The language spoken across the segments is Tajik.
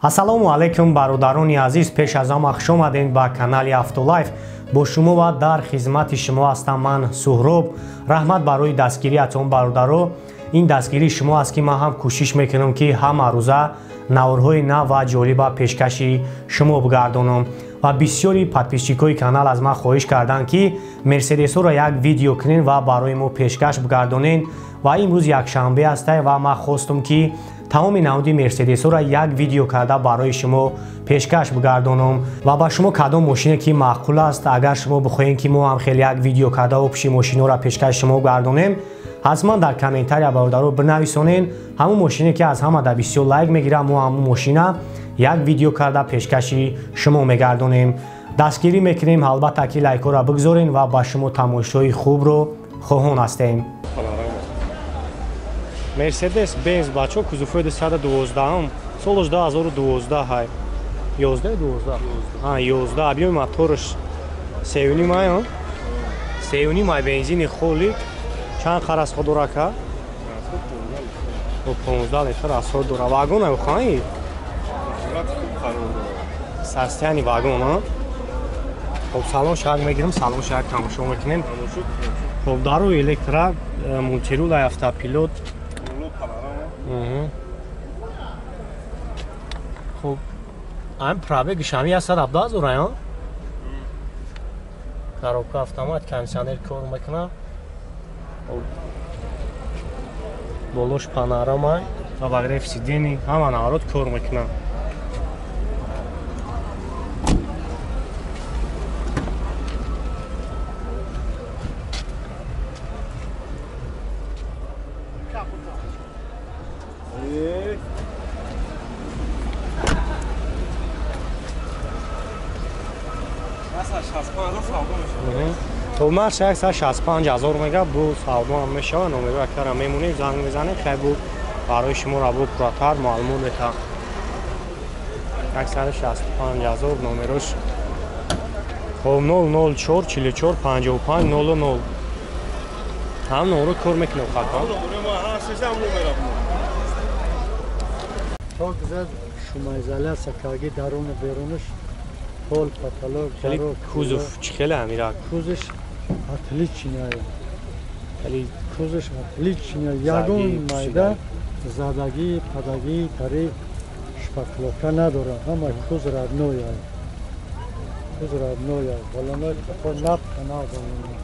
Ассалому алайкум бародарони азиз, пеш аз ҳама хуш омадед ба канали Автолайф. Бо шумо ва дар хизмати шумо ҳастам ман Суҳроб. Раҳмат барои дастгириятон бародаро. Ин дастгирии шумо аст ки ман ҳам кӯшиш мекунам ки ҳама рӯза наворҳои нав ва ҷолиба пешкаши шумо бигардонам. Ва бисёри подписчикҳои канал аз ман хоҳиш карданд ки мерседесҳоро як видео кунед ва барои мо пешкаш бигардонед. Ва имрӯз якшанбе ҳастай ва ман хостум ки тамоми намуди мерседесҳоро як видео карда барои шумо пешкаш бигардонам. Ва ба шумо кадом мошине ки маъқул аст, агар шумо бихоҳед ки мо ҳам хеле як видео карда общи мошинҳоро пешкаши шумо гардонем, ҳатман дар комментария бародаро бинависонед. Ҳамун мошине ки аз ҳама дар бисёр лайк мегирад, мо ҳамун мошина як видео карда пешкаши шумо мегардонем. Дастгирӣ мекунем, албатта ки лайкҳоро бигзорен ва ба шумо тамошои хубро хоҳон ҳастем. Мерседес Бенз бачо кузовҳои 212, солаш 2012 ҳай. 11 12. Ҳа, 11. Объёми мотораш 3.5 ай, 3.5 ай, бензини холи. Чанд харасход дора ка? 15 литр расход дора. Вагон ай хай? Состояние вагон, а? Хоб салон шаг мегирем, салон шаг тамошо мекунем. Хоб дару электро, мультирул, автопилот. Хуб, ам пробег шами 117 ҳазор ай, коробка автомат, кондиционер кор мекунад. Болош панорама ва обогрев сидений, ҳама наворот кор мекунад. То марш 165 ҳазор мега бу савдо ҳам мешава. Номеро акара мемонем, занг мезанем, хай бу барои шумо рабо пурратар маълумот метаҳам. 165 ҳазор номерош хоб 004 44 55 00. Ҳам номеро кор мекунем хато. То гузад шумоизоляция карги даруну берунаш пол, потолок, хеле кузов чӣ хеле амирак? Кузовш отличный. Хеле кузовш отличный. Ягон майда задагӣ, падагӣ, тари шпаклёвка надорад. Ҳама кузов родной. Кузов родной. Балоной такой нап канал балоной.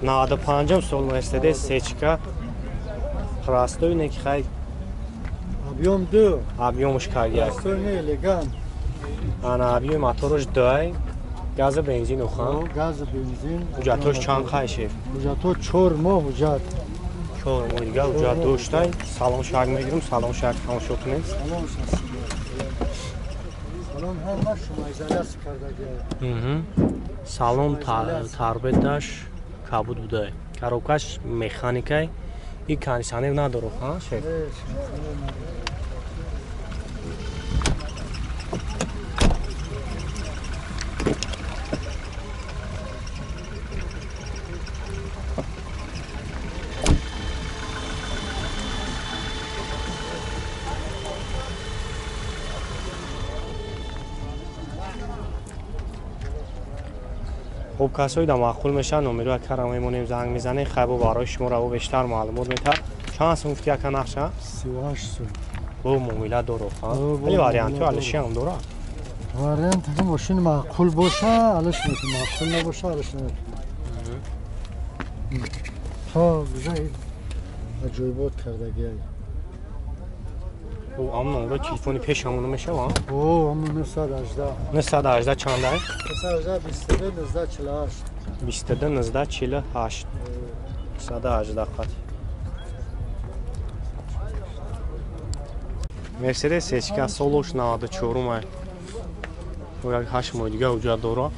95 сол Мерседес сечка простой не хай. Объем 2. Объемш каргия. Простой не элегант. Ана объёми мотораш 2, газа бензин ухан. Газа бензин. Ҳуҷҷатош чанд хай шеф? Ҳуҷҷато 4 моҳ ҳуҷҷат. 4 моҳ дига ҳуҷҷат доштай. Салон шаг мегирем, салон шаг тамошо кунем. Салон шаг. Салон ҳама шумоизоляция кардагӣ. Салон тарбеташ кабуд будай. Коробкаш механикай. И кондиционер надорад, ҳа шеф? Хуб, касои да маъқул мешаванд, номеро акара мемонем, занг мезанем, хай бо барои шумо раво бештар маълумот метаҳад. Чанд сум гуфти ака нақша? 38 сум. Бо муомила дорад, ҳа? Вале вариантҳо алиши ҳам дорад. Вариант ки мошин маъқул боша, алиш метавонад, маъқул набоша, алиш наметавонад. То гузаи аҷоибот кардагиай. О, ам номеро телефони пешамоно мешава? О, ам 918. 918 чанд ай? 918 22 19 48. 22 19 48. 918 қат. Мерседес сечка солош 94 ай. О, як 8 моҳ дига ҳуҷҷат дорад.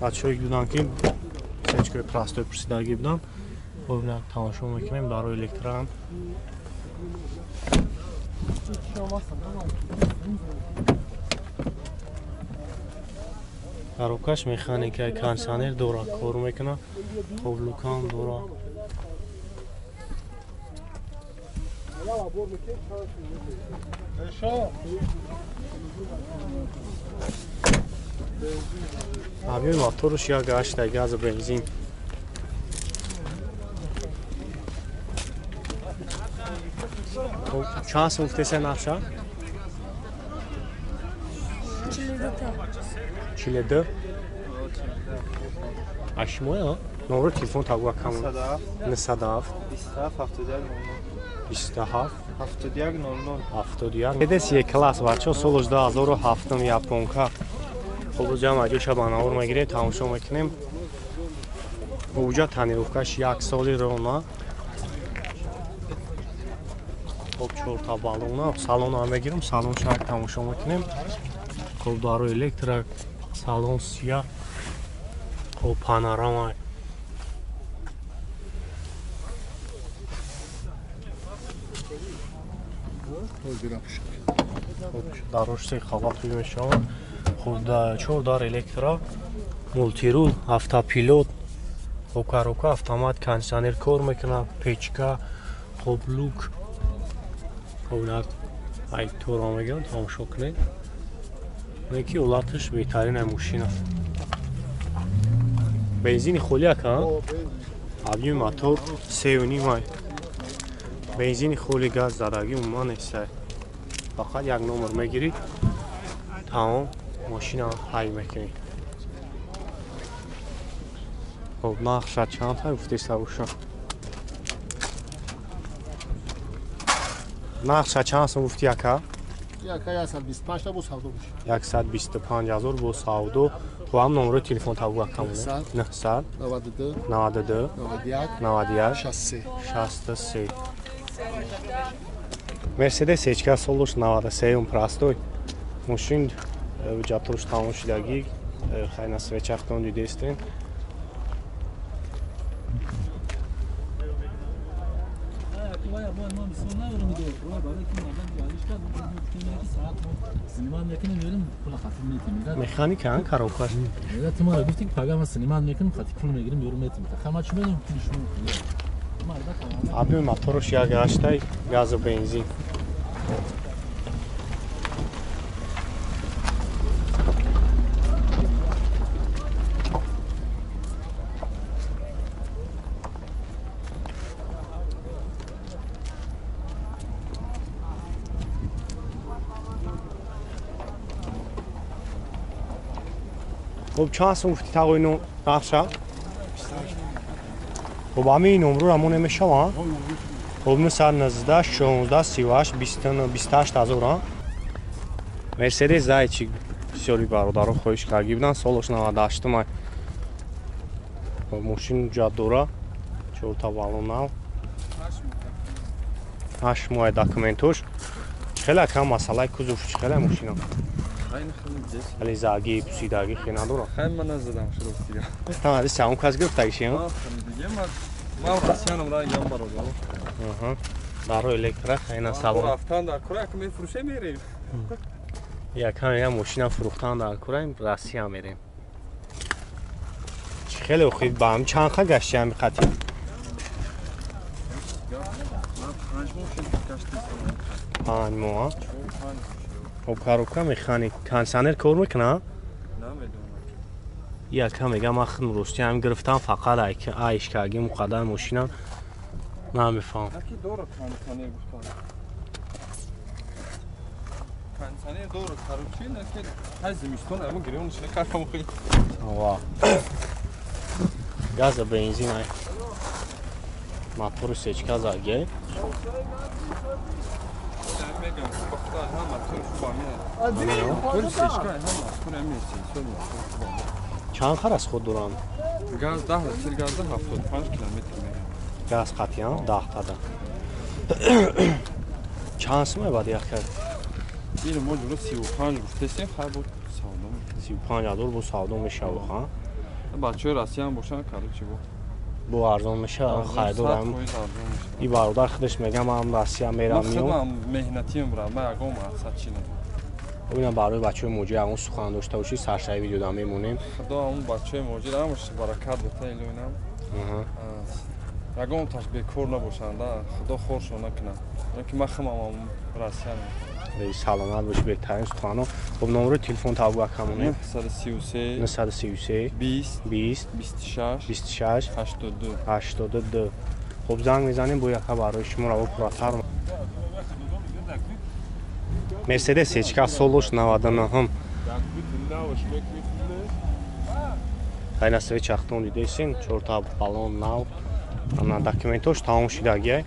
Бачаҳое буданд ки сечкаи простой пурсидагӣ буданд, хоб тамошо мекунем дарои электроам. Коробкаш механика, кондиционер дора, кор мекунад. Хоб люкам дора. Объёми моторш 1.8 газ бензин. Чанд сум гуфтеса нархша? 42. Ашмоя? Номер телефон тагуа кам. 907 27 27 71 00 71. Мерседес Е класс бачо соли 2007 японка. Хоб ҷам аҷоша ба навор мегирем, тамошо мекунем. Уҷа тонировкаш як соли рона. Хоб чорта балона, салона мегирем, салон шак тамошо мекунем. Хоб даро электро, салон сия. Хоб панорама. Хоб дарош се халат мешавад. Хоб чор дар электро, мултирул, автопилот, хоб коробка, автомат, кондиционер кор мекунад, печка, хоб люк. Хоб ай туро мегирам, тамошо кунед. Неки ҳолаташ беҳтарин ай мошина. Бензини холи ака? Объёми мотор 3.5 ай. Бензини холи газ задагӣ умуман нест. Фақат як номер мегирӣ, тамом мошина ҳай мекунӣ. Хоб нархша чанд ҳай гуфтеста боша? Нархша чанд сум гуфти ака? Яка 125 та бо савдо мешавад. 125 ҳазор бо савдо. Хоб ҳам номерои телефон табу ака монед. 900 92 92 91 91 63 63. Мерседес Е солуш 93 простой. Мошин ҷатош тамом шудагӣ, хайна свечахтон дидестен. Механика коробкаш. Объёми моторш 1.8 газу бензин. Хоб чанд сум гуфти тағои нархша? Хоб ҳамин номрора мо намешавад? Хоб 919 16 38 29 28 ҳазор. Мерседес Зайчик бисёри бародаро хоҳиш карда буданд, солаш 98 май. Мошин ҳуҷҷат дора, чорта балон нав. 8 моҳ документош. Хеле кам масъалаи кузов чӣ хеле мошина. Вале заги пусидаги хе надорам. Хай ман назадам шурӯъ дига. Та ади саум кас гирифтагиши? Дига ман Россиянам рангам бародар. Аҳа. Баро электро хайна салон. Рафтан дар кура як мефурӯше мерем. Якам я мошина фурӯхтан дар кура Россия мерем. Чӣ хеле охир ба ҳам чанд ха гашти ҳами қати? 5 моҳ. Хоб коробка механик, кондиционер кор мекунад? Намедонам. Яка мегам ман худам рости ҳам гирифтам, фақат айш карги муқаддар мошина намефаҳмам. Наки дора кондиционер гуфтам. Кондиционер дора, короче, наки ҳай зимистон ҳамо гирён шуда кардам хи. Ва. Газа бензин ай. Мотори сечка заги. Чанд хар аз худ доранд? Газ 10 литр газ 75 километр меравад. Газ қатъиян 10 тада. Чанд сум баъд як кард? Ин мо ҷуро 35 гуфтесем, хай бо савдо. 35 ҳазор бо савдо мешавад, ха? Бачаҳои Россия ҳам бошанд, короче бо. Бо арзон мешавад, харидорам. И бародар худаш мегӯяд ман Россия меравам. Ман худам меҳнатиам брат, ман ягон мақсад чи надорам. Ина барои бачаҳои муҳоҷир ягон сухан дошта бошӣ, саршави видеода мемонем. Худо ҳамун бачаҳои муҳоҷир ҳамаш баракат бата илоинам. Ягонташ бекор набошанд, худо хоршон накунад. Ки ман химам Россиям. Саломат бошӣ, беҳтарин сухано. Хуб, номерои телефон табу акамонем. 933 933 20 20 26 26 82 82. Хуб, занг мезанем бо яка барои шумо раво пурратар. Мерседес ҳечкас солош 99. Айна свечахтон дидесин, чорта баллон нав. Ана документош тамом шидагиай.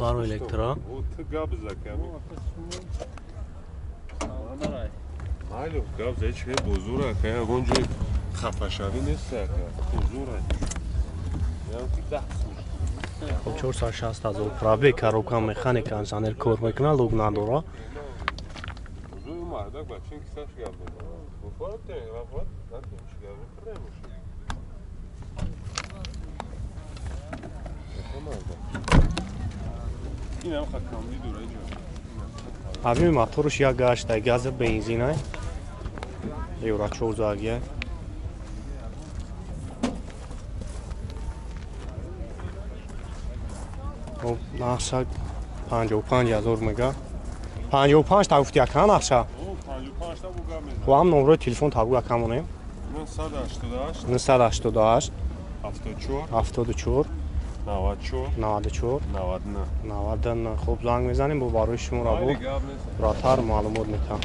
Баро электро. Майли, гап за ҳеч бозур ака, ягон ҷой хафашавӣ нест ака, бозур ака. Хоб, 460 ҳазор пробег, коробка механика, кондиционер кор мекунад, лук надора. Абими моторуш як гашта, газа бензинай. Евро 14 . Хоб, нақша 55 ҳазор мега. 55 та гуфти ака нақша? Хоб, ҳам номерои телефон табу ака монем. 988 988 74 74 94 94 99 99. Хоб, занг мезанем бо барои шумо раво пурратар маълумот метаҳам.